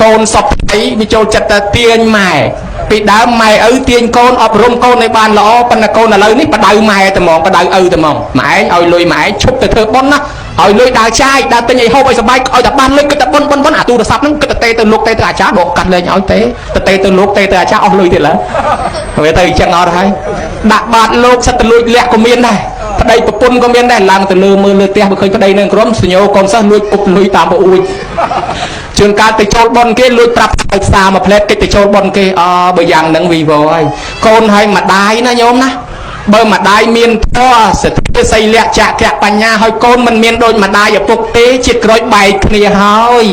កូនសពថ្ងៃវាចូលចិត្តតែទាញម៉ែពីដើមម៉ែឪទាញកូនអប់រំកូនឲ្យបានល្អប៉ុន្តែកូនឥឡូវនេះបដៅម៉ែតែហ្មងបដៅឪតែហ្មងម៉ែឯងឲ្យលុយម៉ែឯងឈប់ទៅធ្វើប៉ុនណាឲ្យលុយដើរចាយដើរទិញឲ្យហូបឲ្យសប្បាយឲ្យតែបានលុយគិតតែប៉ុនប៉ុនប៉ុនអាទូរស័ព្ទហ្នឹងគិតតែទេទៅលោកទេទៅអាចារ្យដកកាត់លេងឲ្យទេទៅទេទៅលោកទេទៅអាចារ្យអស់លុយទៀតឡើវាទៅអញ្ចឹងអត់ហើយដាក់បាតលោកសិតទៅលួចលាក់ក៏មានដែរប្តីប្រពន្ធក៏មានដែរឡើងទៅលើមើលលើផ្ទះបើឃើញប្តីនៅក្រុមសញ្ញោកូនសិស្សលួចពុកលុយតាមប្អូនជួនកាលទៅចូលប៉ុនគេលួចប្រាប់ទៅផ្សារមួយផ្លែតកិច្ចទៅចូលប៉ុនគេអបើយ៉ាងហ្នឹងវីវហើយកូនហើយម្ដាយណាញោមណាបើម្ដាយមានធម៌សទ្ធាសីលៈចក្របញ្ញាហើយកូនមិនមានដូចម្ដាយឪពុកទេជាតិក្រោយបែកគ្នាហើយក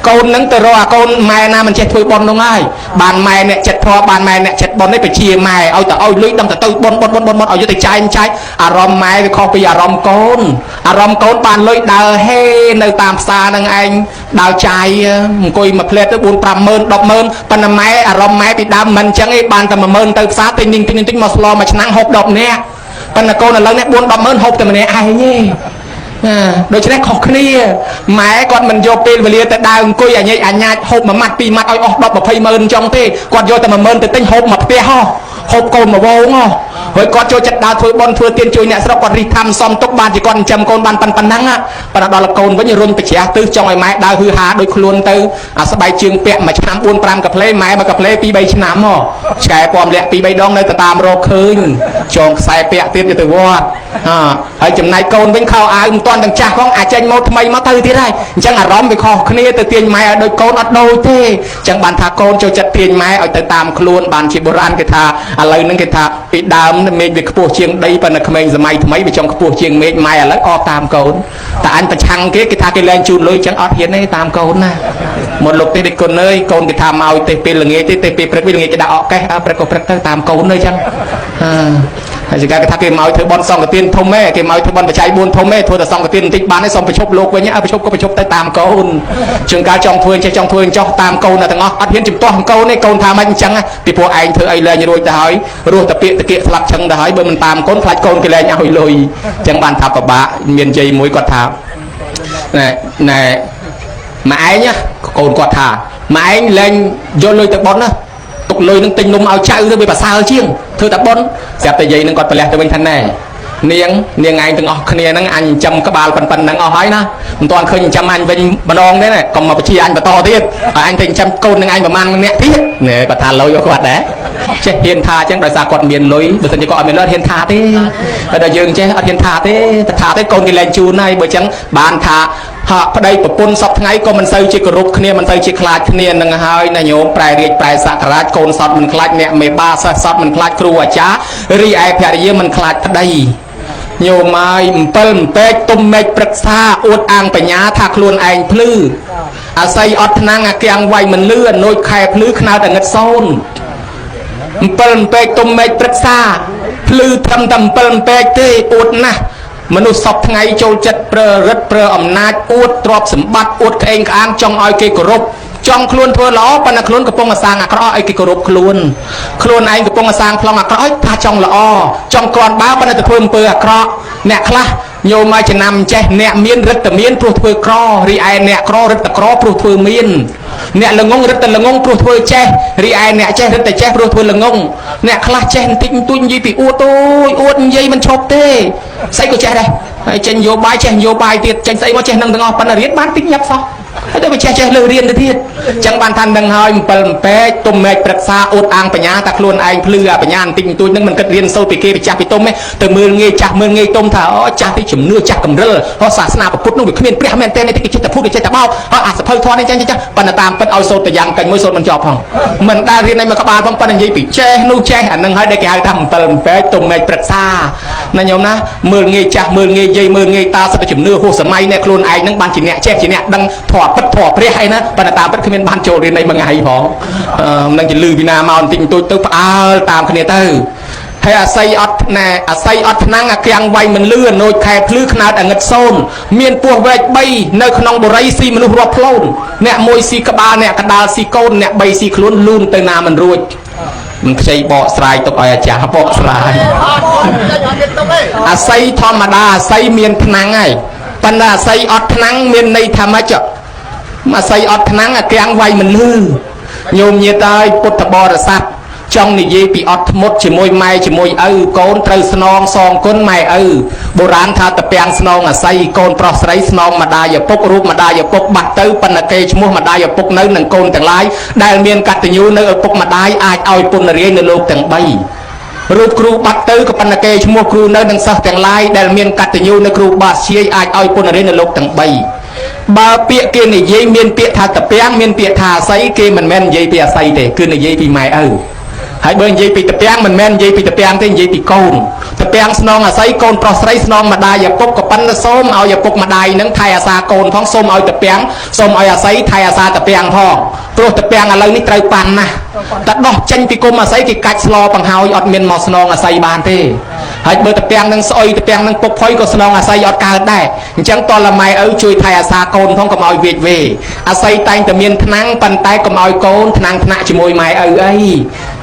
ូននឹងទៅរកអាកូនម៉ែណាមិនចេះធ្វើប៉ុននោះហើយបានម៉ែអ្នកចិត្តធម៌បានម៉ែអ្នកចិត្តប៉ុននេះបជាម៉ែឲ្យទៅឲ្យលុយដឹងទៅទៅប៉ុនប៉ុនប៉ុនប៉ុនឲ្យយកទៅចាយចាយអារម្មណ៍ម៉ែវាខុសពីអារម្មណ៍កូនអារម្មណ៍កូនបានលុយដើរហេនៅតាមផ្សារនឹងឯងដើរចាយអង្គុយមួយផ្លែតទៅ4 5ម៉ឺន10ម៉ឺនប៉ុន្តែម៉ែអារម្មណ៍ម៉ែពីដើមមិនអញ្ចឹងឯងបានតែ10000ទៅផ្សារទិញនេះទិញនេះទិញមកស្លមួយឆ្នាំហូប10នាក់ប៉ុន្តែកូនឥឡូវនេះ4 10ម៉ឺនហូបតែម្នាក់ឯងទេដូច្នេះខុសគ្នាម៉ែគាត់មិនយកពេលវេលាទៅដើរអង្គុយអញអញ្ញាចហូបមួយម៉ាត់ពីរម៉ាត់ឲ្យអស់10 20ម៉ឺនចង់ទេគាត់យកតែ10000ទៅទិញហូបមួយផ្ទះហោះហូបកូនមួយវងហោះហើយគាត់ចូលចិត្តដើរធ្វើបុណ្យធ្វើទានជួយអ្នកស្រុកគាត់រិះធម្មសំទុកបានជាគាត់ចិញ្ចឹមកូនបានប៉ុណ្ណឹងប៉ុន្តែដល់កូនវិញរុញបច្រាស់ទិសចង់ឲ្យម៉ែដើរហឺហាដូចខ្លួនទៅអាស្បែកជើងពាក់មួយឆ្នាំ4 5កាផ្លេម៉ែមួយកាផ្លេ2 3ឆ្នាំហ៎ឆ្កែពំលាក់2 3ដងនៅទៅតាមរកឃើញចងខ្សែពាក់ទៀតទៅវត្តហើយចំណែកកូនវិញខោអាវមិនទាន់ទាំងចាស់ផងអាចចេញមកថ្មីមកទៅទៀតហើយអញ្ចឹងអារម្មណ៍វាខុសគ្នាទៅទាញម៉ែឲ្យដូចកូនអត់ដូចទេអញ្ចឹងបានថាកូនចូលចិត្តទាញម៉ែឲ្យទៅតាមខ្លួនបានជាបុរាណគេថាឥឡូវហ្នឹងគេថាពីដើមមេឃវាខ្ពស់ជាងដីប៉ុន្តែក្មេងសម័យថ្មីវាចង់ខ្ពស់ជាងមេឃម៉ែឥឡូវអបតាមកូនតែអញប្រឆាំងគេគេថាគេលែងជូនលុយអញ្ចឹងអត់ហ៊ានទេតាមកូនណាមុនលោកទេដូចគុណអើយកូនគេថាមកឲ្យទេពេលល្ងាចទេទេពេលព្រឹកវិញល្ងាចគេដាក់អកកេះព្រឹកក៏ព្រឹកទៅតាមកូនអញ្ចឹងហើយចង្ការគេថាគេមកធ្វើបន់សង្ឃទានធំទេគេមកធ្វើបន់បច្ច័យ4ធំទេធ្វើតែសង្ឃទានបន្តិចបានទេសូមប្រជប់លោកវិញប្រជប់ក៏ប្រជប់ទៅតាមកូនជួនកាលចង់ធ្វើចេះចង់ធ្វើចោះតាមកូនតែទាំងអស់អត់ហ៊ានជំទាស់កូនទេកូនថាមិនអញ្ចឹងពីព្រោះឯងធ្វើអីលែងរួចទៅហើយរស់តែពាក្យតកៀកស្លាប់ឆឹងទៅហើយបើមិនតាមកូនខ្លាចកូនគេលែងឲ្យលុយអញ្ចឹងបានថាពិបាកមានយាយមួយគាត់ថាណែណែម៉ែឯងកូនគាត់ថាម៉ែឯងលែងយកលុយទៅបន់ណាទុកលុយនឹងទិញនំឲ្យចៅទៅវាប្រសើរជាងធ្វើតែប៉ុនស្រាប់តែយាយនឹងគាត់ប្រលះទៅវិញថាណែនាងនាងឯងទាំងអស់គ្នាហ្នឹងអញចិញ្ចឹមក្បាលប៉ុណ្ណឹងអស់ហើយណាមិនទាន់ឃើញចិញ្ចឹមអញវិញម្ដងទេណាកុំមកបញ្ជាអញបន្តទៀតឲ្យអញទៅចិញ្ចឹមកូននឹងឯងប្រហែលអ្នកទៀតណែគាត់ថាលុយគាត់ដែរចេះហ៊ានថាអញ្ចឹងដោយសារគាត់មានលុយបើមិនជាគាត់អត់មានលុយហ៊ានថាទេតែដល់យើងចេះអត់ហ៊ានថាទេតែថាទេកូនគេលែងជូនហើយបើអញ្ចឹងបានថាហាក់ប្តីប្រពន្ធសពថ្ងៃក៏មិនសូវជាគោរពគ្នាមិនសូវជាខ្លាចគ្នានឹងហើយណាញោមប្រែរាជប្រែសក្រាចកូនសតមិនខ្លាចអ្នកមេបាសិស្សសតមិនខ្លាចគ្រូអាចារ្យរីឯភរិយាមិនខ្លាចប្តីញោមហើយអំពិលអំពែកទុំមេឃព្រឹក្សាអួតអាងបញ្ញាថាខ្លួនឯងភ្លឺអាស័យអត់ថ្នាំងអាគៀងវាយមិនលឺអនុចខែភ្លឺខ្នើតតែងឹតសូនអំពិលអំពែកទុំមេឃព្រឹក្សាភ្លឺត្រឹមតែអំពិលអំពែកទេអួតណាស់មនុស្សសពថ្ងៃចូលចិត្តប្រើរិទ្ធប្រើអំណាចអួតទ្រព្យសម្បត្តិអួតក្អេងក្អាងចង់ឲ្យគេគោរពចង់ខ្លួនធ្វើល្អប៉ុន្តែខ្លួនកំពុងសាងអាក្រក់ឲ្យគេគោរពខ្លួនខ្លួនឯងកំពុងសាងប្លង់អាក្រក់ឲ្យថាចង់ល្អចង់គ្រាន់បើប៉ុន្តែទៅធ្វើអំពើអាក្រក់អ្នកខ្លះញោមឲ្យចំណាំចេះអ្នកមានរិទ្ធមានព្រោះធ្វើក្ររីឯអ្នកក្ររិទ្ធក្រព្រោះធ្វើមានអ្នកល្ងងរិទ្ធល្ងងព្រោះធ្វើចេះរីឯអ្នកចេះរិទ្ធចេះព្រោះធ្វើល្ងងអ្នកខ្លះចេះបន្តិចបន្តួចនិយាយពីអួតអូយអួតនិយាយមិនឈប់ទេស្អីក៏ចេះដែរហើយចេញយោបាយចេះយោបាយទៀតចេញស្អីមកចេះនឹងទាំងអស់ប៉ុន្តែរៀនបានតិចញាប់សោះហើយទៅចេះចេះលើរៀនទៅទៀតអញ្ចឹងបានថានឹងហើយអំពិលអំពែកទុំមេឃព្រឹក្សាអួតអាងបញ្ញាថាខ្លួនឯងភ្លឺអាបញ្ញាបន្តិចបន្តួចនឹងមិនគិតរៀនសូត្រពីគេពីចាស់ពីទុំទេទៅមើលងាយចាស់មើលងាយទុំថាអូចាស់ទីជំនឿចាស់កម្រិលហោះសាសនាពុទ្ធនោះវាគ្មានព្រះមែនទេនេះគេចិត្តតែពុទ្ធគេចិត្តតែបោកហើយអាសភៅធម៌នេះចឹងចឹងប៉ុន្តែតាមពិតឲ្យសូត្រទៅយ៉ាងកាញ់មួយសូត្រមិនចប់ផងមិនដែលរៀនឯមួយក្បាលផងប៉ុន្តែនិយាយពីចេះនោះចេះអានឹងហើយដែលគេហៅថាអំពិលអំពែកទុំមេឃព្រឹក្សាណាញោមណាមើលងាយចាស់មើលងាយយាយមើលងាយតាសិតតែជំនឿហួសសម័យអ្នកខ្លួនឯងនឹងបានជាអ្នកចេះជាអ្នកដឹងធម៌ពិតធម៌ព្រះអីណាប៉ុន្តែតាមពិតគ្មានបានចូលរៀនអីមួយថ្ងៃផងនឹងជាលឺពីណាមកបន្តិចបន្តួចទៅផ្អើលតាមគ្នាទៅហើយអាស័យអត់ណែអាស័យអត់ថ្នាំងអាគៀងវាយមិនលឺអនុចខែភ្លឺខ្នើតអាងឹតសូនមានពោះវែក3នៅក្នុងបុរីស៊ីមនុស្សរាប់ផ្លូនអ្នកមួយស៊ីក្បាលអ្នកកដាលស៊ីកូនអ្នក3ស៊ីខ្លួនលូនទៅណាមិនរួចមិនខ្ចីបកស្រាយទុកឲ្យអាចារ្យបកស្រាយអាស័យធម្មតាអាស័យមានថ្នាំងហើយប៉ុន្តែអាស័យអត់ថ្នាំងមានន័យថាម៉េច អាស័យអត់ថ្នាំងអាកាំងវាយមិនលឺញោមញាតើយពុទ្ធបរិស័ទចង់និយាយពីអត់ធ្មត់ជាមួយម៉ែជាមួយឪកូនត្រូវស្នងសងគុណម៉ែឪបុរាណថាតពាំងស្នងអាស័យកូនប្រុសស្រីស្នងម្ដាយឪពុករូបម្ដាយឪពុកបាត់ទៅប៉ុន្តែគេឈ្មោះម្ដាយឪពុកនៅនឹងកូនទាំងឡាយដែលមានកតញ្ញូនៅឪពុកម្ដាយអាចឲ្យពុនរាយនៅលោកទាំង3រូបគ្រូបាត់ទៅក៏ប៉ុន្តែគេឈ្មោះគ្រូនៅនឹងសិស្សទាំងឡាយដែលមានកតញ្ញូនៅគ្រូបាជាយអាចឲ្យពុនរាយនៅលោកទាំង3បើពាក្យគេនិយាយមានពាក្យថាតពាំងមានពាក្យថាអាស័យគេមិនមែននិយាយពីអាស័យទេគឺនិយាយពីម៉ែឪហើយបើនិយាយពីតពាំងមិនមែននិយាយពីតពាំងទេនិយាយពីកូនតពាំងស្នងអាស័យកូនប្រុសស្រីស្នងម្ដាយឪពុកក៏ប៉ុន្តែសូមឲ្យឪពុកម្ដាយនឹងថែអាសាកូនផងសូមឲ្យតពាំងសូមឲ្យអាស័យថែអាសាតពាំងផងព្រោះតពាំងឥឡូវនេះត្រូវប៉ាន់ណាស់តែដោះចេញពីគុំអាស័យគេកាច់ស្លបង្ហើយអត់មានមកស្នងអាស័យបានទេហើយបើតពាំងនឹងស្អុយតពាំងនឹងពុកផុយក៏ស្នងអាស័យអត់កើតដែរអញ្ចឹងតលម៉ែឪជួយថែអាសាកូនផងកុំឲ្យវៀចវេអាស័យតែងតែមានថ្នាំងប៉ុន្តែកុំឲ្យកូនថ្នាំងថ្នាក់ជាមួយម៉ែឪអី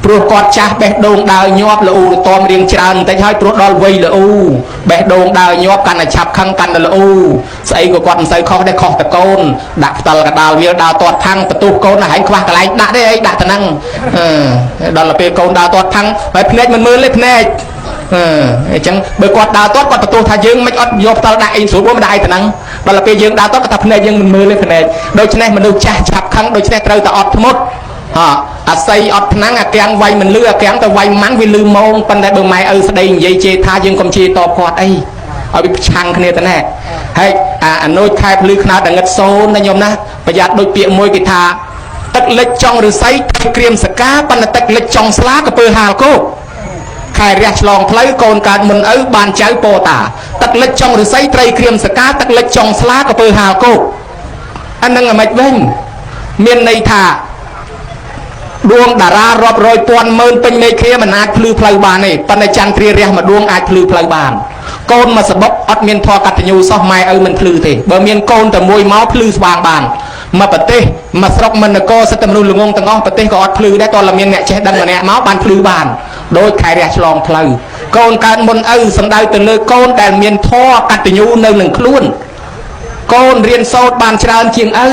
ព្រោះគាត់ចាស់បេះដូងដើរញាប់ល្អូរតំរៀងច្រើនបន្តិចហើយព្រោះដល់វ័យល្អូបេះដូងដើរញាប់កាន់តែឆាប់ខឹងកាន់តែល្អូស្អីក៏គាត់មិនសូវខុសដែរខុសតកូនដាក់ផ្តិលកដាលវាលដើរទាត់ផាំងបន្ទុះកូនហែងខ្វះកន្លែងដាក់ទេអីដាក់ទៅហ្នឹងដល់ពេលកូនដើរទាត់ផាំងហើយភ្នែកមិនមើលទេភ្នែកអញ្ចឹងបើគាត់ដើរទាត់គាត់បន្ទោសថាយើងមិនអត់យកផ្តិលដាក់អីស្រួលមិនដាក់អីទៅហ្នឹងដល់ពេលយើងដើរទាត់គាត់ថាភ្នែកយើងមិនមើលទេភ្នែកដូច្នេះមនុស្សចាស់ឆាប់ខឹងដូច្នេះត្រូវតែអត់ធ្មត់អាស័យអត់ថ្នាំងអាកាំងវាយមិនលឺអាកាំងទៅវាយម៉ាំងវាលឺម៉ងប៉ុន្តែបើម៉ែឪស្ដីនិយាយជេរថាយើងកុំជេរតបគាត់អីឲ្យវាប្រឆាំងគ្នាទៅណែហើយអាណូចខែភ្លឺខ្នោតតែងឹតសូនណាញោមណាប្រយ័ត្នដូចពាក្យមួយគេថាទឹកលិចចង់ឫស្សីទឹកក្រៀមសកាប៉ុន្តែទឹកលិចចង់ស្លាកពើហាលគោខែរះឆ្លងផ្លូវកូនកើតមុនឪបានចៅពោតាទឹកលិចចង់ឫស្សីត្រីក្រៀមសកាទឹកលិចចង់ស្លាកពើហាលគោអានឹងអាម៉េចវិញមានន័យថាដួងតារារាប់រយពាន់ម៉ឺនពេញមេឃាមិនអាចភ្លឺផ្លូវបានទេប៉ុន្តែចន្ទ្រារះមួយដួងអាចភ្លឺផ្លូវបានកូនមួយសបុកអត់មានធម៌កតញ្ញូសោះម៉ែឪមិនភ្លឺទេបើមានកូនតែមួយមកភ្លឺស្វាងបានមួយប្រទេសមួយស្រុកមួយនគរសិទ្ធិមនុស្សល្ងងទាំងអស់ប្រទេសក៏អត់ភ្លឺដែរតើមានអ្នកចេះដឹងម្នាក់មកបានភ្លឺបានដោយខែរះឆ្លងផ្លូវកូនកើតមុនឪសំដៅទៅលើកូនដែលមានធម៌កតញ្ញូនៅនឹងខ្លួនកូនរៀនសូត្របានច្រើនជាងឪ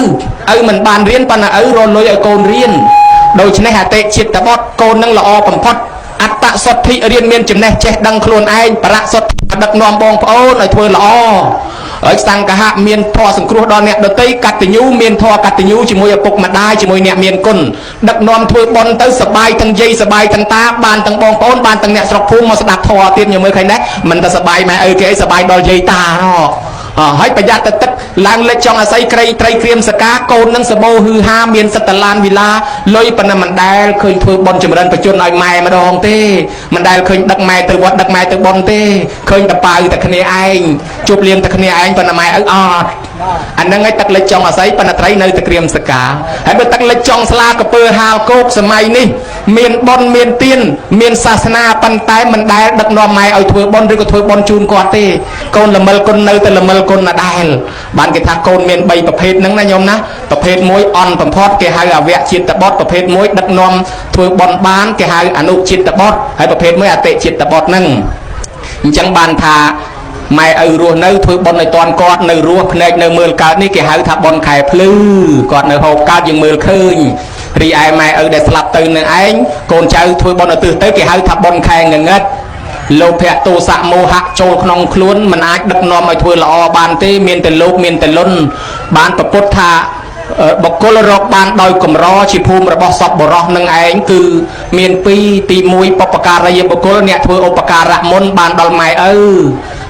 ឪមិនបានរៀនប៉ុន្តែឪរលុយឲ្យកូនរៀនដូច្នេះអតិជាតិបុត្រកូននឹងល្អបំផុតអត្តសុទ្ធិរៀនមានចំណេះចេះដឹងខ្លួនឯងបរសុទ្ធិដឹកនាំបងប្អូនឲ្យធ្វើល្អហើយសង្ឃៈមានធម៌សង្គ្រោះដល់អ្នកដទៃកតញ្ញូមានធម៌កតញ្ញូជាមួយឪពុកម្ដាយជាមួយអ្នកមានគុណដឹកនាំធ្វើបុណ្យទៅសបាយទាំងយាយសបាយទាំងតាបានទាំងបងប្អូនបានទាំងអ្នកស្រុកភូមិមកស្ដាប់ធម៌ទៀតញមើលឃើញដែរមិនតែសបាយម៉ែឪគេអីសបាយដល់យាយតាណោះហើយប្រយ័ត្នទៅទឹកឡើងលិចចង់អាស័យក្រីត្រីក្រៀមសកាកូននឹងសបោហឺហាមានសិតឡានវិឡាលុយប៉ុណ្ណាមិនដែលឃើញធ្វើបុណ្យចម្រើនបជនឲ្យម៉ែម្ដងទេមិនដែលឃើញដឹកម៉ែទៅវត្តដឹកម៉ែទៅបុណ្យទេឃើញតប៉ៅតែគ្នាឯងជប់លៀងតែគ្នាឯងប៉ុន្តែម៉ែឪអត់អាហ្នឹងឯងទឹកលិចចង់អាស័យប៉ុន្តែត្រីនៅតែក្រៀមសកាហើយបើទឹកលិចចង់ស្លាកពើហាលគោកសម័យនេះមានបុណ្យមានទានមានសាសនាប៉ុន្តែមិនដែលដឹកនាំម៉ែឲ្យធ្វើបុណ្យឬក៏ធ្វើបុណ្យជូនគាត់ទេកូនល្មិលគុណនៅតែល្មិលគុណដដែលបានគេថាកូនមាន3ប្រភេទហ្នឹងណាញោមណាប្រភេទមួយអន់បំផុតគេហៅអវៈជាតិបុត្រប្រភេទមួយដឹកនាំធ្វើបុណ្យបានគេហៅអនុជាតិបុត្រហើយប្រភេទមួយអតិជាតិបុត្រហ្នឹងអញ្ចឹងបានថាម៉ែឪរស់នៅធ្វើបុណ្យឲ្យតាន់គាត់នៅរស់ភ្នែកនៅមើលកើតនេះគេហៅថាបុណ្យខែភ្លឺគាត់នៅហូបកើតយើងមើលឃើញរីឯម៉ែឪដែលស្លាប់ទៅនឹងឯងកូនចៅធ្វើបុណ្យឧទ្ទិសទៅគេហៅថាបុណ្យខែងងឹតលោភៈទោសៈមោហៈចូលក្នុងខ្លួនមិនអាចដឹកនាំឲ្យធ្វើល្អបានទេមានតែលោភមានតែលន់បានប្រពុតថាបុគ្គលរកបានដោយកម្រជាភូមិរបស់សពបុរសនឹងឯងគឺមានពីរទី1បុព្វការីយបុគ្គលអ្នកធ្វើឧបការៈមុនបានដល់ម៉ែឪ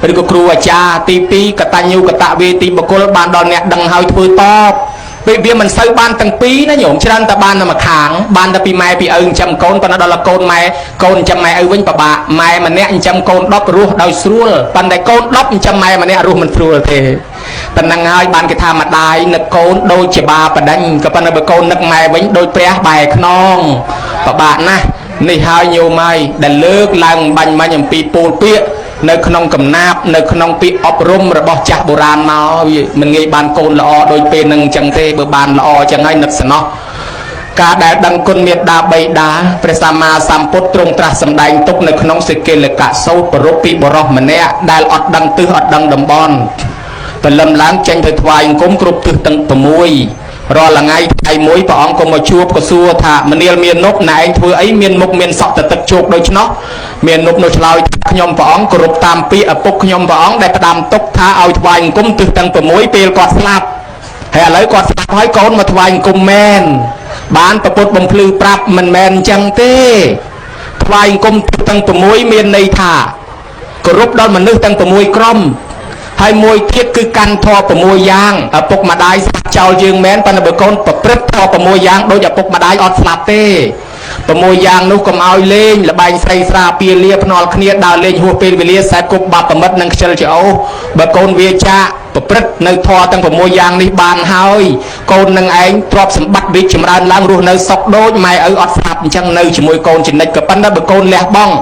ឬក៏គ្រូអាចារ្យទី2កតញ្ញូកតវេទីបុគ្គលបានដល់អ្នកដឹងហើយធ្វើតបពេលវាមិនសូវបានទាំងពីរណាញោមច្រើនតែបានតែមួយខាងបានតែពីម៉ែពីឪចិញ្ចឹមកូនប៉ុន្តែដល់កូនម៉ែកូនចិញ្ចឹមម៉ែឪវិញពិបាកម៉ែម្នាក់ចិញ្ចឹមកូន10រស់ដោយស្រួលប៉ុន្តែកូន10ចិញ្ចឹមម៉ែម្នាក់រស់មិនស្រួលទេប៉ុណ្ណឹងហើយបានគេថាម្ដាយនឹកកូនដូចជាបាបដិញក៏ប៉ុន្តែបើកូននឹកម៉ែវិញដូចព្រះបែរខ្នងពិបាកណាស់នេះហើយញោមហើយដែលលើកឡើងបាញ់មាញ់អំពីពូលពាក្យនៅក្នុងកំណាបនៅក្នុងពាក្យអប់រំរបស់ចាស់បុរាណមកវាមិនងាយបានកូនល្អដូចពេលនឹងអញ្ចឹងទេបើបានល្អអញ្ចឹងហើយនឹកសំណោះការដែលដឹងគុណមេត្តាបិតាព្រះសម្មាសម្ពុទ្ធទ្រង់ត្រាស់សម្ដែងទុកនៅក្នុងសិកិលកសោតប្រពពីបុរសម្នាក់ដែលអត់ដឹងទិសអត់ដឹងតំបន់ព្រលឹមឡើងចេញទៅថ្វាយអង្គមគ្រប់ទិសទាំង6 រាល់ថ្ងៃថ្ងៃមួយព្រះអង្គក៏មកជួបក៏សួរថាមនាលមាននប់ណែឯងធ្វើអីមានមុខមានសក់តទឹកជោគដូច្នោះមាននប់នោះឆ្លើយថាខ្ញុំព្រះអង្គគោរពតាមពាក្យឪពុកខ្ញុំព្រះអង្គដែលផ្ដាំទុកថាឲ្យថ្វាយអង្គមទិសទាំង6ពេលគាត់ស្លាប់ហើយឥឡូវគាត់ស្លាប់ហើយកូនមកថ្វាយអង្គមមែនបានប្រពុតបំភ្លឺប្រាប់មិនមែនអញ្ចឹងទេថ្វាយអង្គមទិសទាំង6មានន័យថាគោរពដល់មនុស្សទាំង6ក្រុមហើយមួយទៀតគឺកាន់ធម៌6យ៉ាងឪពុកម្ដាយស្លាប់ចោលយើងមែនប៉ុន្តែបើកូនប្រព្រឹត្តធម៌6យ៉ាងដូចឪពុកម្ដាយអត់ស្លាប់ទេ6យ៉ាងនោះកុំឲ្យលេងលបែងស្រីស្រាពៀលាភ្នាល់គ្នាដើរលេងហួសពេលវេលាសែបគប់បាបប្រមិតនិងខ្ជិលច្អូសបើកូនវាចាកប្រព្រឹត្តនៅធម៌ទាំង6យ៉ាងនេះបានហើយកូននឹងឯងទ្រព្យសម្បត្តិរីកចម្រើនឡើងរស់នៅសុខដូចម៉ែឪអត់ស្លាប់អញ្ចឹងនៅជាមួយកូនចំណិចក៏ប៉ុន្តែបើកូនលះបង់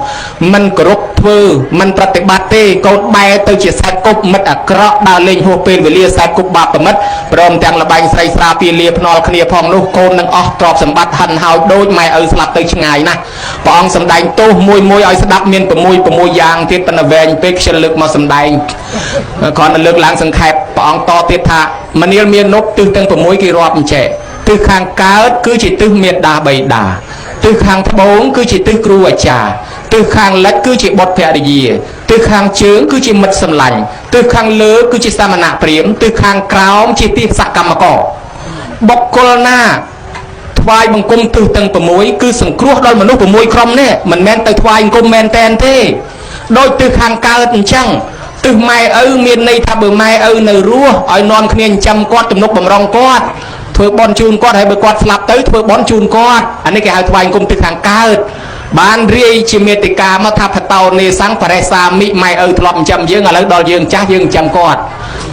មិនគោរពធ្វើមិនប្រតិបត្តិទេកូនបែរទៅជាសែបគប់មិត្តអាក្រក់ដើរលេងហួសពេលវេលាសែបគប់បាបប្រមិតព្រមទាំងលបែងស្រីស្រាពៀលាភ្នាល់គ្នាផងនោះកូននឹងអស់ទ្រព្យសម្បត្តិហិនហោចដូចម៉ែឪស្លាប់ទៅឆ្ងាយណាស់ព្រះអង្គសម្ដែងទោសមួយមួយឲ្យស្ដាប់មាន6យ៉ាងទៀតប៉ុន្តែវែងពេកខ្ជិលលើកមកសម្ដែងគ្រាន់តែលើកឡើងសង្ខេបព្រះអង្គតទៀតថាមនាលមាននប់ទិសទាំង6គេរាប់អញ្ចេះទិសខាងកើតគឺជាទិសមេដាបៃតាទិសខាងត្បូងគឺជាទិសគ្រូអាចារ្យទិសខាងលិចគឺជាបុត្រភរិយាទិសខាងជើងគឺជាមិត្តសម្លាញ់ទិសខាងលើគឺជាសមណៈព្រាហ្មណ៍ទិសខាងក្រោមជាទិសកម្មករបុគ្គលណាថ្វាយបង្គំទិសទាំង6គឺសង្គ្រោះដល់មនុស្ស6ក្រុមនេះមិនមែនទៅថ្វាយបង្គំមែនតែនទេដោយទិសខាងកើតអញ្ចឹងទិសម៉ែឪមានន័យថាបើម៉ែឪនៅរស់ឲ្យនាំគ្នាចិញ្ចឹមគាត់ទំនុកបំរុងគាត់ធ្វើបន់ជូនគាត់ហើយបើគាត់ស្លាប់ទៅធ្វើបន់ជូនគាត់អានេះគេហៅថ្វាយបង្គំទិសខាងកើតបានរាយជាមេតិកាមកថាបតោនេសង្បរិសាមិម៉ែឪធ្លាប់ចិញ្ចឹមយើងឥឡូវដល់យើងចាស់យើងចិញ្ចឹមគាត់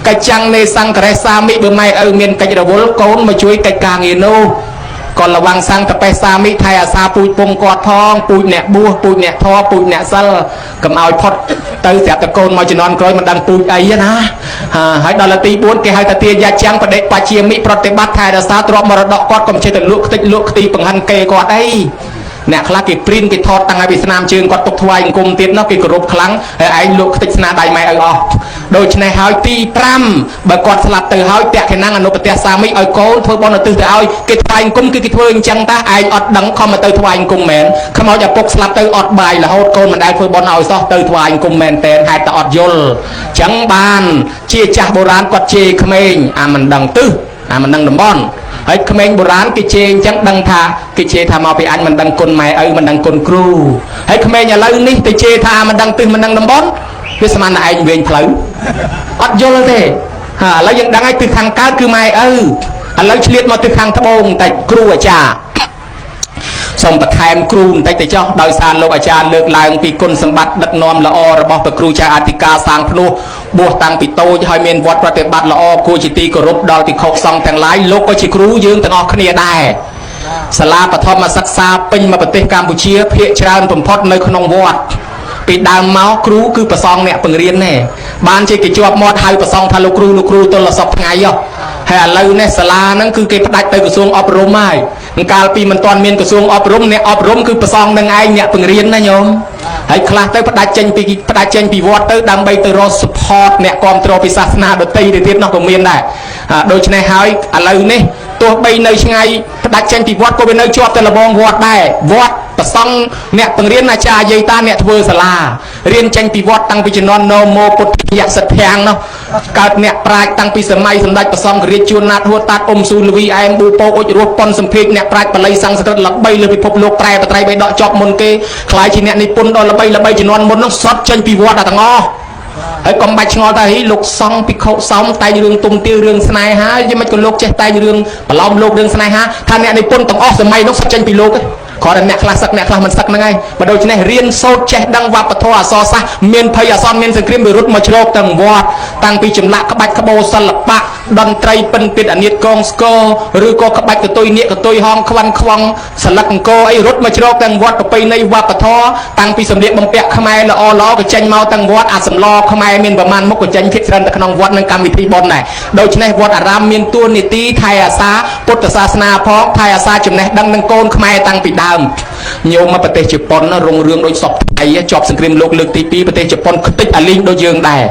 កិច្ចចាំងនេសង្ករិសាមិបើម៉ែឪមានកិច្ចរវល់កូនមកជួយកិច្ចការងារនោះក៏លវាំងសង្កបេសាមិថៃអាសាពូជពងគាត់ផងពូជអ្នកបួសពូជអ្នកធរពូជអ្នកសិលកុំឲ្យផុតទៅស្រាប់តែកូនមកជំនាន់ក្រោយមិនដឹងពូជអីណាហើយដល់ទី4គេហៅថាទាយាចាំងបដិបជាមិប្រតិបត្តិថែរក្សាទ្រព្យមរតកគាត់កុំចេះតែលក់ខ្ទេចលក់ខ្ទីបង្ហាន់គេគាត់អីអ្នកខ្លះគេព្រីនគេថតតាំងឲ្យពីស្នាមជើងគាត់ទុកថ្វាយអង្គមទៀតនោះគេគោរពខ្លាំងហើយឯងលក់ខ្ទេចស្នាដៃម៉ែឪអស់ដូច្នេះហើយទី5បើគាត់ស្លាប់ទៅហើយតក្កណាំងអនុប្រទេសសាមិឲ្យកូនធ្វើបន់ឧទ្ទិសទៅឲ្យគេថ្វាយអង្គមគឺគេធ្វើអញ្ចឹងតាឯងអត់ដឹងខំមកទៅថ្វាយអង្គមមែនខ្មោចឪពុកស្លាប់ទៅអត់បាយរហូតកូនមិនដែលធ្វើបន់ឲ្យសោះទៅថ្វាយអង្គមមែនតែនហេតុតែអត់យល់អញ្ចឹងបានជាចាស់បុរាណគាត់ជេរក្មេងអាមិនដឹងទិសអាមិនដឹងតំបន់ហើយក្មេងបុរាណគេជេរអញ្ចឹងដឹងថាគេជេរថាមកពីអញមិនដឹងគុណម៉ែឪមិនដឹងគុណគ្រូហើយក្មេងឥឡូវនេះទៅជេរថាមិនដឹងទិសមិនដឹងតំបន់វាស្មានតែឯងវិញផ្លូវអត់យល់ទេហាឥឡូវយើងដឹងហើយទិសខាងកើតគឺម៉ែឪឥឡូវឆ្លៀតមកទិសខាងត្បូងបន្តិចគ្រូអាចារ្យសូមបន្ថែមគ្រូបន្តិចទៅចុះដោយសារលោកអាចារ្យលើកឡើងពីគុណសម្បត្តិដឹកនាំល្អរបស់ព្រះគ្រូចាស់អធិការសាងភ្នោះបួសតាំងពីតូចហើយមានវត្តប្រតិបត្តិល្អគួរជាទីគោរពដល់ភិក្ខុសង្ឃទាំងឡាយលោកក៏ជាគ្រូយើងទាំងអស់គ្នាដែរសាលាបឋមសិក្សាពេញមួយប្រទេសកម្ពុជាភាគច្រើនបំផុតនៅក្នុងវត្តពីដើមមកគ្រូគឺប្រសងអ្នកបង្រៀនណែបានជាគេជាប់មាត់ហៅប្រសងថាលោកគ្រូលោកគ្រូទល់សពថ្ងៃហ៎ហើយឥឡូវនេះសាលាហ្នឹងគឺគេផ្ដាច់ទៅក្រសួងអប់រំហើយកាលពីមិនទាន់មានក្រសួងអប់រំអ្នកអប់រំគឺប្រសងនឹងឯងអ្នកបង្រៀនណាញោមហើយខ្លះទៅផ្ដាច់ចេញពីវត្តទៅដើម្បីទៅរក support អ្នកគ្រប់គ្រងពីសាសនាដទៃទៅទៀតនោះក៏មានដែរដូច្នេះហើយឥឡូវនេះទោះបីនៅឆ្ងាយផ្ដាច់ចេញពីវត្តក៏វានៅជាប់ទៅលបងវត្តដែរវត្តប្រសង់អ្នកបង្រៀនអាចារ្យយាយតាអ្នកធ្វើសាលារៀនចេញពីវត្តតាំងពីជំនាន់នមោពុទ្ធិយសិទ្ធាំងនោះកើតអ្នកប្រាជ្ញតាំងពីសម័យសម្ដេចព្រះសង្ឃរាជជួនណាតហួតតាតអ៊ុំស៊ូលវីអែមប៊ូប៉ូអុចរស់ប៉ុនសំភេកអ្នកប្រាជ្ញបល័យសង្ស្ក្រឹតល្បីលើពិភពលោកប្រែបត្រៃបីដកជាប់មុនគេខ្លាយជាអ្នកនិពន្ធដ៏ល្បីល្បីជំនាន់មុននោះសុទ្ធចេញពីវត្តទាំងអស់ហើយកុំបាច់ឆ្ងល់ថាហីលោកសង្ឃភិក្ខុសោមតែងរឿងទុំទាវរឿងស្នេហាយីមិនក៏លោកចេះតែងរឿងប្រឡោមលោករឿងស្នេហាថាអ្នកនិពន្ធទាំងអស់សម័យនោះសុទ្ធចេញពីលោកឯងគ្រាន់តែអ្នកខ្លះសឹកអ្នកខ្លះមិនសឹកហ្នឹងឯងបើដូច្នេះរៀនសូត្រចេះដឹងវប្បធម៌អក្សរសាស្ត្រមានភ័យអសន្នមានសង្គ្រាមវិរុទ្ធមកជ្រកទាំងវត្តតាំងពីចម្លាក់ក្បាច់ក្បូរសិល្បៈតន្ត្រីពិនពិតអានិតកងស្គរឬក៏ក្បាច់កតុយនាគកតុយហងខ្វាន់ខ្វងសលឹកអង្គអីរត់មកជ្រកទាំងវត្តប្រពៃណីវប្បធម៌តាំងពីសម្លៀកបំពាក់ខ្មែរល្អល្អក៏ចេញមកទាំងវត្តអាសម្លខ្មែរមានប្រមាណមុខក៏ចេញភាគច្រើនទៅក្នុងវត្តនិងកម្មវិធីបុណ្យដែរដូច្នេះវត្តអារាមមានតួនាទីថែអាសាពុទ្ធសាសនាផងថែអាសាចំណេះដឹងនឹងកូនខ្មែរតាំងពីដើមញោមមកប្រទេសជប៉ុនរុងរឿងដូចសពថ្ងៃជាប់សង្គ្រាមលោកលើកទី2ប្រទេសជប៉ុនខ្ទេចអាលីងដូចយើងដែរ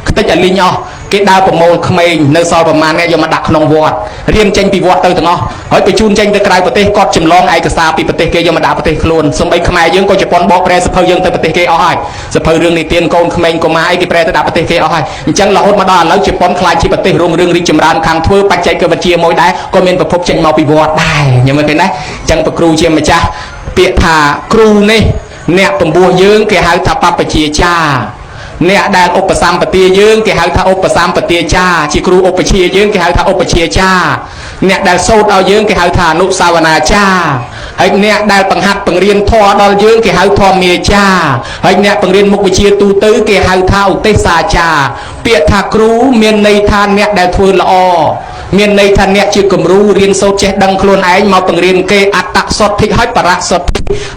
ខ្ទេចអាលីងអស់ គេដើរប្រមូលក្មេងនៅសល់ប្រមាណអ្នកយកមកដាក់ក្នុងវត្តរៀនចេញពីវត្តទៅទាំងអស់ហើយបញ្ជូនចេញទៅក្រៅប្រទេសគាត់ចម្លងឯកសារពីប្រទេសគេយកមកដាក់ប្រទេសខ្លួនសូម្បីខ្មែរយើងក៏ជប៉ុនបកប្រែសភៅយើងទៅប្រទេសគេអស់ហើយសភៅរឿងនិទានកូនក្មេងកុមារអីគេប្រែទៅដាក់ប្រទេសគេអស់ហើយអញ្ចឹងរហូតមកដល់ឥឡូវជប៉ុនខ្លាចជាប្រទេសរុងរឿងរីកចម្រើនខាងធ្វើបច្ចេកវិទ្យាមួយដែរក៏មានប្រភពចេញមកពីវត្តដែរញ៉ឹមឃើញណាអញ្ចឹងប្រគ្រូជាម្ចាស់ពាក្យថាគ្រូនេះអ្នកពំពោះយើងគេហៅថាបព្វជិចាអ្នកដែលឧបសម្បទាយើងគេហៅថាឧបសម្បទាចាជាគ្រូឧបជាយើងគេហៅថាឧបជាចាអ្នកដែលសូត្រឲ្យយើងគេហៅថាអនុសាវនាចាហើយអ្នកដែលបង្ហាត់បង្រៀនធម៌ដល់យើងគេហៅធម្មាចាហើយអ្នកបង្រៀនមុខវិជ្ជាទូទៅគេហៅថាឧទេសសាចាពាក្យថាគ្រូមានន័យថាអ្នកដែលធ្វើល្អមានន័យថាអ្នកជាគំរូរៀនសូត្រចេះដឹងខ្លួនឯងមកបង្រៀនគេអត្តសទ្ធិហើយបរសទ្ធិ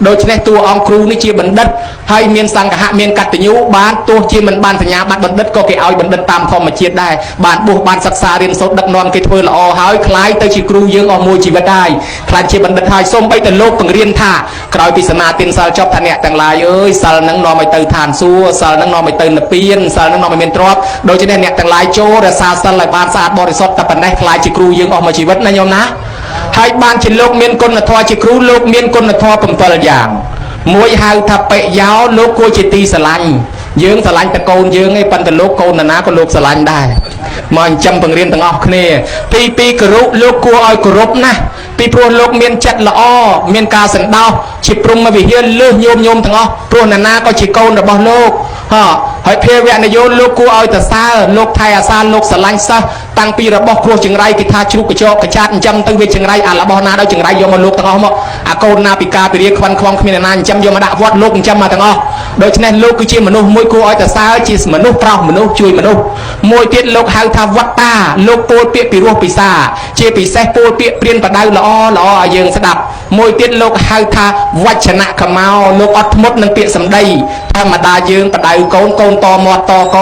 ដូច្នេះតួអង្គគ្រូនេះជាបណ្ឌិតហើយមានសង្ឃៈមានកតញ្ញូបានទោះជាមិនបានសញ្ញាបត្របណ្ឌិតក៏គេឲ្យបណ្ឌិតតាមធម្មជាតិដែរបានបួសបានសិក្សារៀនសូត្រដឹកនាំគេធ្វើល្អហើយคล้ายទៅជាគ្រូយើងអស់មួយជីវិតហើយខ្លាចជាបណ្ឌិតហើយសូម្បីតែលោកបង្រៀនថាក្រោយពីសមាទានសិលចប់ថាអ្នកទាំងឡាយអើយសិលនឹងនាំឲ្យទៅឋានសួគ៌សិលនឹងនាំឲ្យទៅនិព្វានសិលនឹងនាំឲ្យមានទ្រព្យដូច្នេះអ្នកទាំងឡាយចូលរក្សាសិលឲ្យបានស្អាតបរិសុទ្ធតែប៉ុណ្ណេះខ្លាចជាគ្រូយើងអស់មួយជីវិតណាញោមណាហើយបានជាលោកមានគុណធម៌ជាគ្រូលោកមានគុណធម៌7យ៉ាងមួយហៅថាបិយោលោកគួរជាទីស្រឡាញ់យើងស្រឡាញ់តកូនយើងឯងប៉ុន្តែលោកកូនណាក៏លោកស្រឡាញ់ដែរមកចិញ្ចឹមបង្រៀនទាំងអស់គ្នាទី2គោរពលោកគួរឲ្យគោរពណាស់ពីព្រោះលោកមានចិត្តល្អមានការសន្តោសជាព្រហ្មវិហារលើសញោមញោមទាំងអស់ព្រោះណានាក៏ជាកូនរបស់លោកហ៎ហើយភាវៈនយោលោកគួរឲ្យតសើលោកថែអាសាលោកស្រឡាញ់សិស្សតាំងពីរបស់គ្រោះចង្រៃគេថាជ្រូកកញ្ចក់កចាតចិញ្ចឹមទៅវាចង្រៃអារបស់ណាដោយចង្រៃយកមកលោកទាំងអស់មកអាកូនណាពិការពិរាខ្វាន់ខ្វងគ្មានណាចិញ្ចឹមយកមកដាក់វត្តលោកចិញ្ចឹមមកទាំងអស់ដូច្នេះលោកគឺជាមនុស្សមួយគួរឲ្យតសើជាមនុស្សប្រុសមនុស្សជួយមនុស្សមួយទៀតលោកហៅថាវត្តាលោកពោលពាក្យពីរោះពិសាជាពិសេសពោលពាក្យព្រានបដៅល្អល្អឲ្យយើងស្ដាប់មួយទៀតលោកហៅថាវចនៈកមោលោកអត់ធ្មត់នឹងពាក្យសម្ដីធម្មតាយើងបដៅកូនកូនតមាត់តក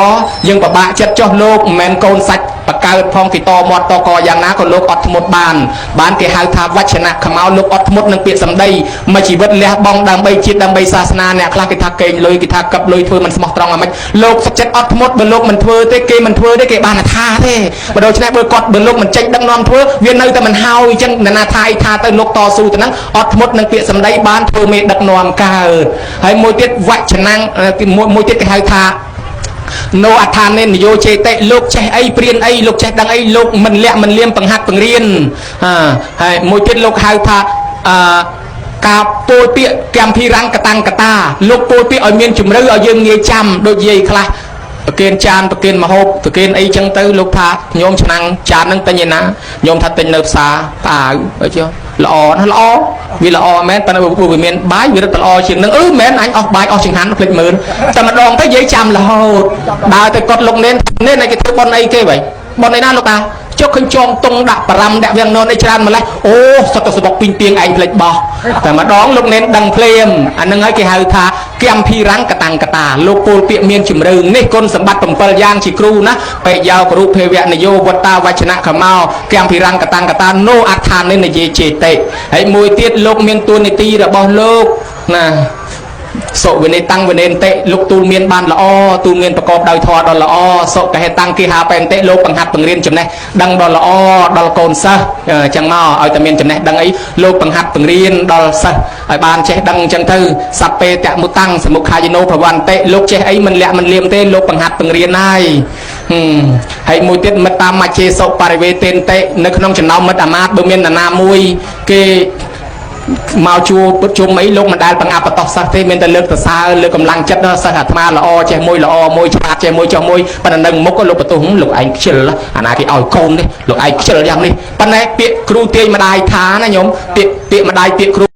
យើងពិបាកចិត្តចុះលោកមិនមែនកូនសាច់បកើតផងគេតមាត់តកយ៉ាងណាក៏លោកអត់ធ្មត់បានបានគេហៅថាវចនៈកមោលោកអត់ធ្មត់នឹងពាក្យសម្ដីមួយជីវិតលះបង់ដើម្បីជាតិដើម្បីសាសនាអ្នកខ្លះគេថាកេងលុយគេថាកឹបលុយធ្វើមិនស្មោះត្រង់អាម៉េចលោកសុខចិត្តអត់ធ្មត់បើលោកមិនធ្វើទេគេមិនធ្វើទេគេបានថាទេបើដូច្នេះបើគាត់បើលោកមិនចេញដឹកនាំធ្វើវានៅតែមិនហើយអញ្ចឹងណាថាអីថាទៅលោកតស៊ូទៅហ្នឹងអត់ធ្មត់នឹងពាក្យសម្ដីបានធ្វើមេដឹកនាំកើតហើយមួយទៀតវចនៈមួយទៀតគេហៅថាណូអដ្ឋានេនយោចេតិលោកចេះអីព្រានអីលោកចេះដឹងអីលោកមិនលាក់មិនលៀមបង្ហាត់បង្រៀនហើយមួយទៀតលោកហៅថាការពោលពាក្យកម្មភិរង្គតាំងកតាលោកពោលពាក្យឲ្យមានជំរឿឲ្យយើងងាយចាំដូចយាយខ្លះប្រគេនចានប្រគេនមហូបប្រគេនអីចឹងទៅលោកថាញោមឆ្នាំងចានហ្នឹងទិញឯណាញោមថាទិញនៅផ្សារផ្អាវអីចុះល្អណាស់ល្អវាល្អមែនប៉ុន្តែវាមានបាយវារត់ល្អជាងនឹងអឺមែនអញអស់បាយអស់ចង្ហាន់ភ្លេចមើលតែម្ដងទៅយាយចាំរហូតដើរទៅកត់លោកនេននេនឯគេធ្វើប៉ុនអីគេវិញប៉ុនអីណាលោកតាចុះឃើញចងតុងដាក់បារំដាក់វាងននអីច្រើនម្លេះអូសតសបុកពីងពីងឯងភ្លេចបោះតែម្ដងលោកនេនដឹងភ្លាមអានឹងហើយគេហៅថាកម្មភិរង្គតាំងកតាលោកពោលពាក្យមានជំរឿនេះគុណសម្បត្តិ7យ៉ាងជាគ្រូណាបិយោគរុភវៈនយោវត្តាវចនៈខមោកម្មភិរង្គតាំងកតាណូអដ្ឋានិនយេចេតិហើយមួយទៀតលោកមានតួនាទីរបស់លោកណាសុវិនិតាំងវិនិន្តិលោកទូលមានបានល្អទូលមានប្រកបដោយធម៌ដ៏ល្អសុកហេតាំងគេហាបែនតិលោកបង្ហាត់បង្រៀនចំណេះដឹងដ៏ល្អដល់កូនសិស្សអញ្ចឹងមកឲ្យតែមានចំណេះដឹងអីលោកបង្ហាត់បង្រៀនដល់សិស្សឲ្យបានចេះដឹងអញ្ចឹងទៅសព្ពេតមុតាំងសមុខាយនោភវន្តិលោកចេះអីមិនលាក់មិនលៀមទេលោកបង្ហាត់បង្រៀនហើយហើយមួយទៀតមិត្តតាមមច្ឆេសុបរិវេទេនតិនៅក្នុងចំណោមមិត្តអាមាត្យបើមាននរណាមួយគេមកជួបជុំអីលោកមិនដែលបង្អាប់បតោះសិស្សទេមានតែលើកសរសើរលើកកម្លាំងចិត្តដល់សិស្សអាត្មាល្អចេះមួយល្អមួយឆ្លាតចេះមួយចុះមួយប៉ុន្តែនឹងមុខក៏លោកបន្ទោសលោកឯងខ្ជិលអាណាគេឲ្យកូននេះលោកឯងខ្ជិលយ៉ាងនេះប៉ុន្តែពាក្យគ្រូទាញម្ដាយថាណាញោមពាក្យម្ដាយពាក្យគ្រូ